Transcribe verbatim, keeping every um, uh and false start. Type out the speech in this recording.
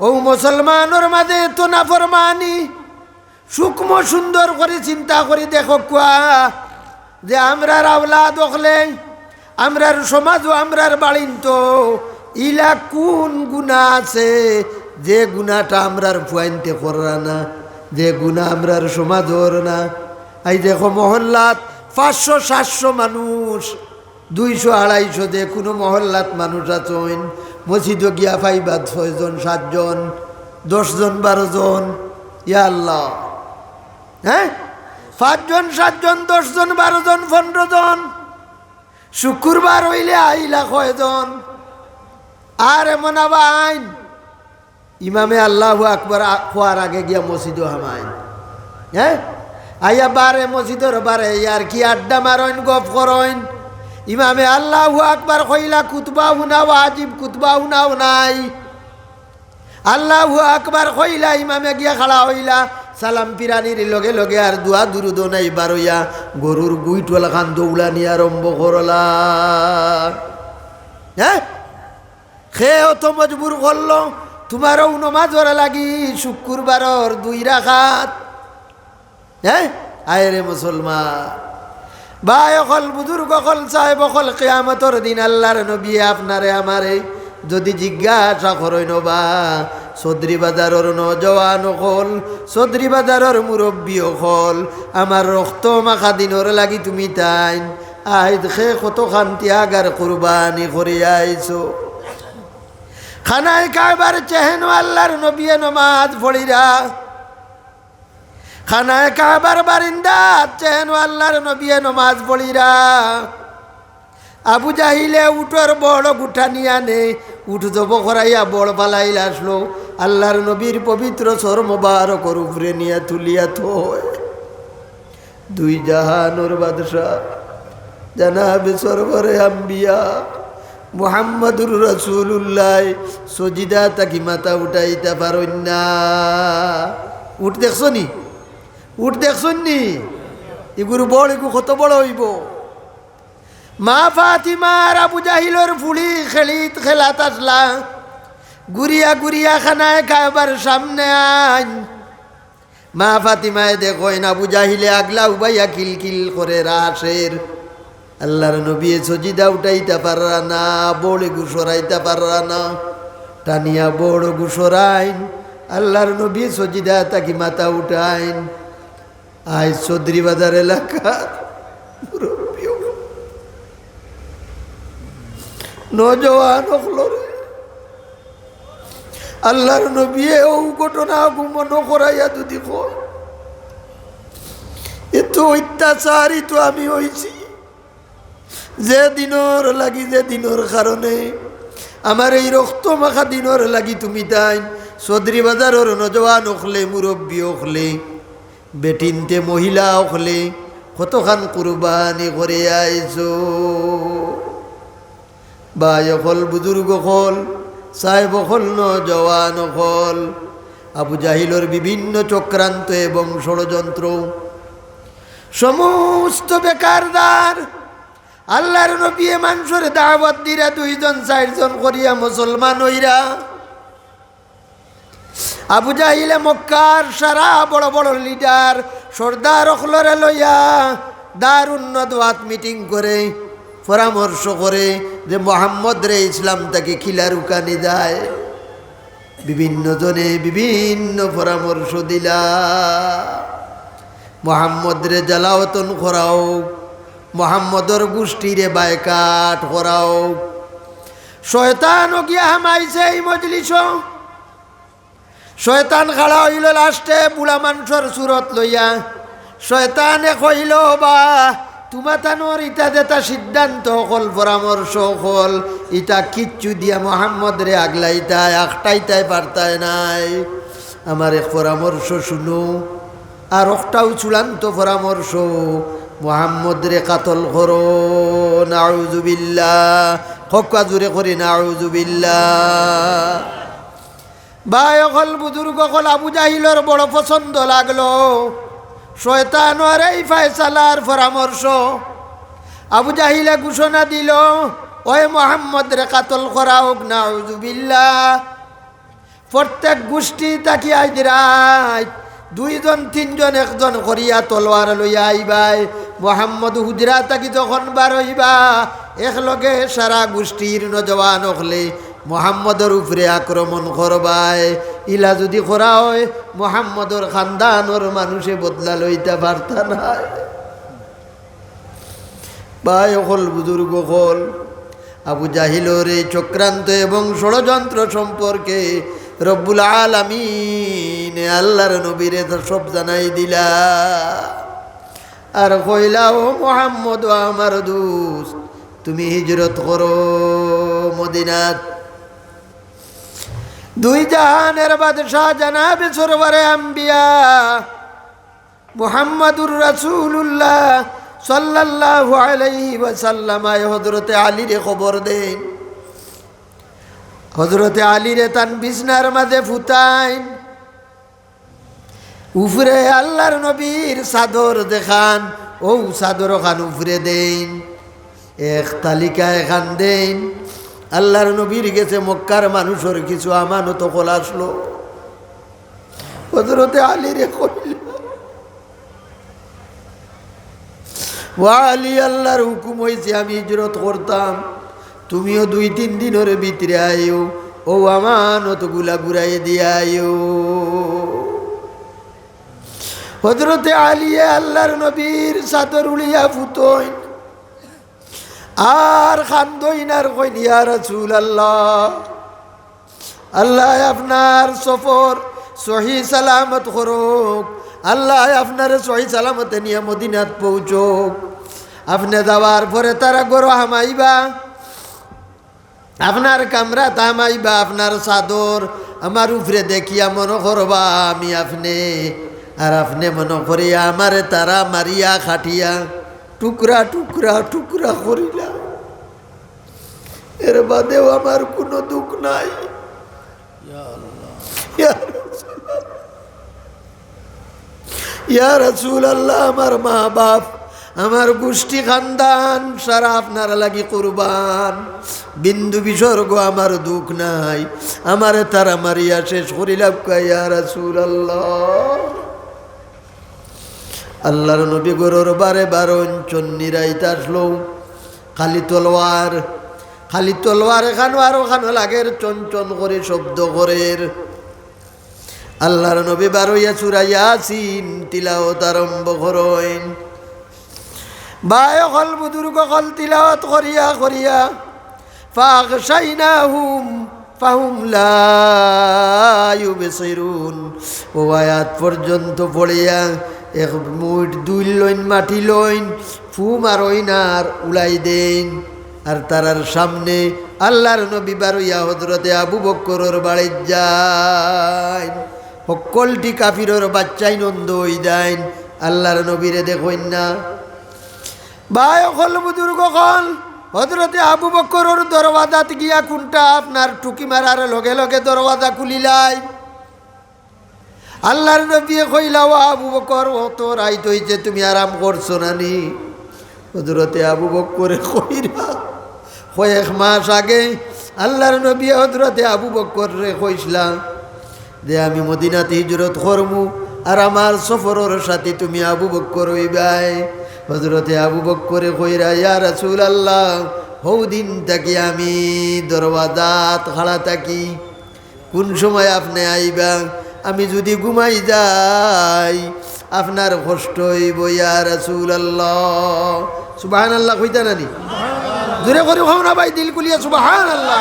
অউ মুসলমানর মাঝে এত নাফরমানি, সূক্ষ্ম সুন্দর করি চিন্তা করি দেখউক্কা যে আমরার আওলাদ অকলে, আমরার সমাজো, আমরার বাড়িন্তো ইলা কুন গুনা আছে যে গুনাটা আমরার পুয়াইন্তে কররা না, যে গুনা আমরার সমাজর না। আইজ দেখো মহল্লাত পাঁচশো সাতশো মানুষ, দুইশো আড়াইশো যে কুনু মহল্লাত মানুষ আছইন, মসজিদো গিয়া পাইবা ছয়জন সাতজন, দশজন বারোজন। ইয়া আল্লাহ, হ্যাঁ, পাঁচজন সাতজন দশজন বারোজন পনরোজন। শুক্রবার অইলে আইলা কয়জন? আর এমন আবার আইন, ইমামে আল্লাহু আকবার আ-, কওয়ার আগে গিয়া মসজিদো হামাইন। হ্যাঁ, আইয়া বারে মসজিদর বারে ইয়ার কি আড্ডা মারইন, গফ করইন। ইমামে আল্লাহু আকবার কইলা, খুতবা হুনা ওয়াজিব, খুতবা হুনাও নাই। আল্লাহু আকবার কইলা, ইমামে গিয়া খাড়া অইলা, সালাম ফিরানির লগে লগে আর দোয়া দুরুদও নাই, বারইয়া গরুর গুইটল খান দৌড়ানি আরম্ভ করলা। হ্যাঁ, কে অত মজবুর করলো? তুমার অউ নমাজর লাগি শুক্রবারর দুই রাকাত। হ্যাঁ, আয় রে মুসলমান, ভাই অকল, বুজুর্গ অকল, সাহেব অকল, কিয়ামতর দিন আল্লার নবীয়ে আপনারে আমারে যুদি জিজ্ঞাসা করইন, বা চৌধুরী বাজারর নওজোয়ান অকল, চৌধুরী বাজারর মুরব্বি অকল, আমার রক্ত মাখা দিনর লাগি তুমিতাইন আইজ কে কতখান ত্যাগ আর কুরবানি করিয়া আইছো। খানায়ে কাবার চেহেনো আল্লার নবীয়ে নমাজ পড়িরা, খানায়ে কাবার বারিন্দাত চেহেনো আল্লার নবীয়ে নমাজ পড়িরা। আবু জাহিলে উটর বড় গুটানি আনে, উট জব করাইয়া বড় ফালাইল আসলো, আল্লার নবীর পবিত্র সর মোবারকর উপরে নিয়া তুলিয়া থয়। দুই জাহানর বাদশা জনাবে সরওয়ারে আম্বিয়া মুহাম্মাদুর রাসূলুল্লাহ সজিদা থাকি মাথা উঠাইতা পারইন না। উট দেখছো নি? উট দেখছইন নি? ইগুর বড়, ইগু কত বড় অইবো? মা ফাতিমা আর আবু জাহিলর ফুড়ি খেলিত খেলাত আসলা, ঘুরিয়া ঘুরিয়া খানায়ে কাবার সামনে আইন। মা ফাতিমায় দেখইন আবু জাহিলে আগলা উবাইয়া কিলকিল করের, আসের। আল্লার নবীয়ে সজিদা উঠাইতা পাররা না, বড় ইগু সরাইতা পাররা না। টানিয়া বড় ইগু সরাইন, আল্লার নবীয়ে সজিদা থাকি মাথা উঠাইন। আইজ চৌধুরী বাজার এলাকার মুরব্বি অকল, নওজোয়ান অকলরে আল্লার নবীয়ে অউ ঘটনাগু মনো করাইয়া যুদি কয়, এত অত্যাচারিত আমি অইছি, যে দিনর লাগি, যে দিনর কারণে আমার এই রক্ত মাখা দিনর লাগি তুমিতাইন চৌধুরী বাজারর নওজোয়ান অকলে, মুরব্বি অকলে, বেটিন্তে মহিলা অকলে কতখান কুরবানি করিয়া আইছো। ভাই অকল, বুজুর্গ অকল, সাহেব অকল, নওজোয়ান অকল, আবু জাহিলর বিভিন্ন চক্রান্ত এবং ষড়যন্ত্র, সমস্ত বেকারদার, আল্লার নবীয়ে মানষরে দাওয়াত দিরা দুইজন চাইরজন করিয়া মুসলমান অইরা। আবু জাহিলে মক্কার সারা বড় বড় লিডার, সর্দার অকলরে লইয়া দারুন নদওয়াত মিটিং করে, পরামর্শ করে যে মোহাম্মদরে ইসলাম থাকি কিলা রুকানি যায়। বিভিন্ন জনে বিভিন্ন পরামর্শ দিলা। মোহাম্মদরে জালাওতন করাউক, মোহাম্মদর গুষ্টিরে বায়কাট করাউক। শয়তানও গিয়া হামাইছে এই মজলিসো। শয়তান খাড়া অইলো লাস্টে বুড়া মানষর সুরত লইয়া। শয়তানে কইলো, "বা, তুমাতানর ইতা যেতা সিদ্ধান্ত অকল, পরামর্শ অকল, ইতা কিচ্ছু দিয়া মোহাম্মদরে আগলাইতায়, আখটাইতায় পারতায় নায়। আমার এক পরামর্শ হুনো, আর অকটাউ চূড়ান্ত পরামর্শ, মোহাম্মদরে কাতল করো।" নাউজুবিল্লাহ। কউক্কা জুরে করি, নাউজুবিল্লাহ। ভাই অকল, বুজুর্গ অকল, আবু জাহিলর বড় পছন্দ লাগলো শয়তানর এই ফয়সালার পরামর্শ। আবু জাহিলে ঘোষণা দিলো, "ওই মোহাম্মদরে কাতল করাউক।" নাউজুবিল্লাহ। প্রত্যেক গোষ্ঠী থাকি আইজ রাইত দুইজন তিনজন একজন করিয়া তলোয়ার লইয়া আইবায়। মোহাম্মদ হুজরা থাকি যখন বারইবা, একলগে সারা গোষ্ঠীর নওজোয়ান অকলে মোহাম্মদর উপরে আক্রমণ করবায়। ইলা যুদি করা অয়, মোহাম্মদর খানদানর মানুষে বদলা লইতা পারতা নায়। ভাই অকল, বুজুর্গ অকল, আবু জাহিলর এই চক্রান্ত এবং ষড়যন্ত্র সম্পর্কে রব্বুল আলামিনে আল্লাহর নবীরে তো সব জানাই দিলা। আর কইলা, "ও মোহাম্মদ, ও আমার দোস্ত, তুমি হিজরত করো মদিনাত।" দুই জাহানের বাদশাহ জনাবে সরওয়ারে আম্বিয়া মুহাম্মাদুর রাসূলুল্লাহ সাল্লাল্লাহু আলাইহি ওয়াসাল্লাম আয় হযরতে আলীরে খবর দেইন। হযরতে আলীরে তান বিছনার মাঝে ফুতাইন। উপরে আল্লাহর নবীর চাদর দেখান, অউ চাদর খান উপরে দেইন। এক তালিকা এখান দেইন। আল্লাহর নবীর গেছে মক্কার মানুষর কিছু আমানত অকল আসলো। হযরতে আলীরে কইল, "ও আলী, আল্লাহর হুকুম অইছে আমি হিজরত করতাম, তুমিও দুই তিন দিনর ভিতরে আইও, অউ আমানতগুলা ঘুরাই দিয়া আইও।" হযরতে আলীয়ে আল্লাহর নবীর চাদর উড়িয়া ফুতইন, আর খান্দইন আর কইন, "ইয়া রাসূলুল্লাহ, আল্লাহ আপনার সফর সহি সালামত করুক, আল্লাহ আপনারে সহি সালামতে নিয়া মদিনাত পৌঁছুক। আপনে যাওয়ার পরে তারা ঘরো হামাইবা, আপনার কামরাত হামাইবা, আপনার চাদর আমার উপরে দেখিয়া মনো করবা আমি আপনে, আর আপনে মনো করিয়া আমারে তারা মারিয়া কাটিয়া টুকরা টুকরা টুকরা করিলা।" এর বাদেও আমার কোনো দুঃখ নাই। ইয়া রাসূলুল্লাহ, ইয়া রাসূলুল্লাহ, আমার মা বাপ, আমার গোষ্ঠী খানদান সারা আপনার লাগি কুরবান, বিন্দু বিসর্গ আমার দুঃখ নাই। আমারে তারা মারিয়া শেষ করিলাউক্কা, ইয়া রাসূলুল্লাহ। আল্লাহর নবী ঘরর বারে বারইন, চন্নি রাইত আসলো, খালি তলোয়ার, খালি তলোয়ার এখানো আর ওখানো লাগের, চন চন করে শব্দ করের। আল্লাহর নবী বারইয়া সূরা ইয়াসিন তিলাওয়াত আরম্ভ করইন। ভাই অকল, বুজুর্গ অকল, তিলাওয়াত করিয়া করিয়া فأغشيناهم فهم لا يبصرون। অউ আয়াত পর্যন্ত পড়িয়া এক মুইট ধুইল লইন, মাটি লইন, ফু মারইন আর উড়াই দেইন। আর তারার সামনে আল্লাহর নবী বারইয়া হযরতে আবু বক্করর বাড়িত যাইন। হক্কলটি কাফিরর বাচ্চাইন অন্ধ অই যাইন। আল্লাহর নবীরে দেখইন না। ভাই অকল, বুজুর্গ অকল, হযরতে আবু বক্করর দরওয়াজাত গিয়া কুনটা আপনার টুকি মারার লগে লগে দরওয়াজা খুলিলাইন। আল্লাহর নবীয়ে কইলা, "ও আবু বক্কর, অত রাইত অইছে, তুমি আরাম করছো না নি?" হযরতে আবু বক্করে কইরা, কয়েক মাস আগে আল্লাহর নবী হযরতে আবু বক্কররে কইছলা যে, "আমি মদিনাত হিজরত করমু, আর আমার সফরর সাথী তুমি আবু বক্কর অইবায়।" হযরতে আবু বক্করে কইরা, "ইয়া রাসূলুল্লাহ, হউ দিন থাকি আমি দরওয়াজাত খাড়া থাকি, কুন সময় আপনে আইবা? আমি যুদি ঘুমাই যাই, আপনার কষ্ট অইবো, ইয়া রাসূলুল্লাহ।" সুবহানাল্লাহ কইতা না নি? জোরে করি কও না ভাই, দিল খুলিয়া সুবহানাল্লাহ।